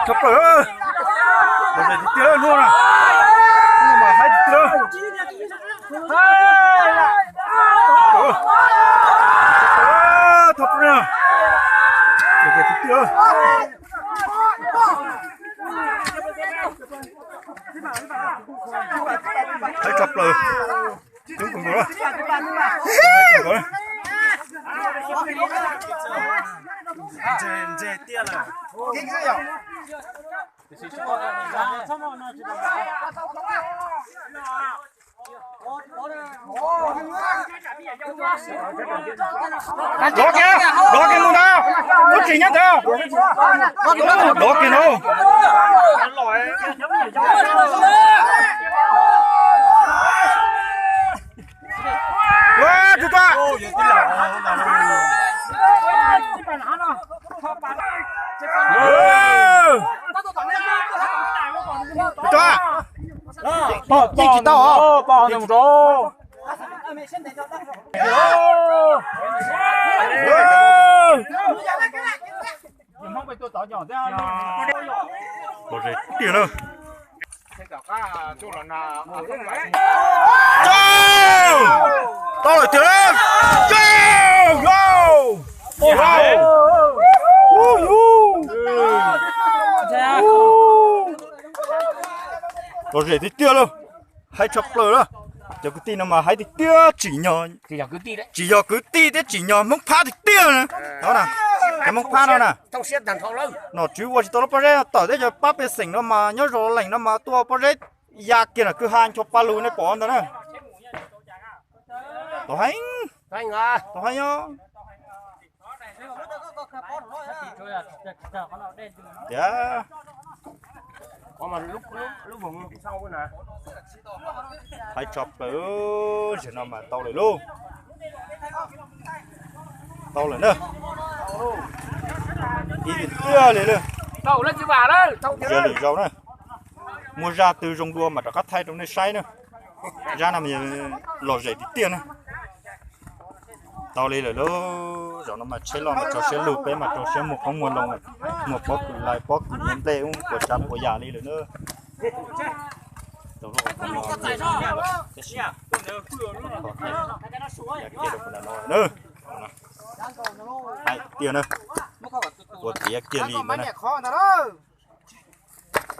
Tshaj plaws, lom zem tiag tiag hnub no, hnub no mas haib tiag tiag. Tshaj plaws, lom zem tiag tiag. Haib tshaj plaws. Coob kawg nkaus na. Ntse tiag lawm. Dov kiag, dov kiag mus ntag. Tub tsis nyob ntawd. Dov kiag no. Ua, tus tuaj. Tus tuaj. Yeej tsis tau os. Lom zem tiag na. Tau lawm tiag. Lom zem tiag tiag lauj. Haib tshaj plaws na. Cov kwv tij no mas haib tiag tiag, tsim nyog, tsim yog kwv tij thiab tsim nyog Hmoob Phab tiag tiag na. Cov Hmoob Phab no na, nom tswv ua tsis tau lub pob zeb tawm thiab, cov pab pej xeem no mas nyob Zos Leem no mas tuaj pob zeb ya kiag nram kwj ha ncho pa lug nej pom ntawd na. Tau heev, tau heev os. Tias haib tshaj plaws, zaum no mas tau lawm lauj. Tau lawm na. Ib tiag li lauj. Zaj lwm zaus na, muaj zaj twg zoo dua mas rov qab thaij rau nej saib na. Zaj no mas lom zem tiag tiag na. Tau li lawm lauj, zaum no mas tsheb loj mas tso siab lug, peb mas rau siab muag qoob muag loo, muag pob kws lais pob kws nplej ub puas tsav puas yam li lawm na. Hais tiag na, ua tiav kiag li ntawd na.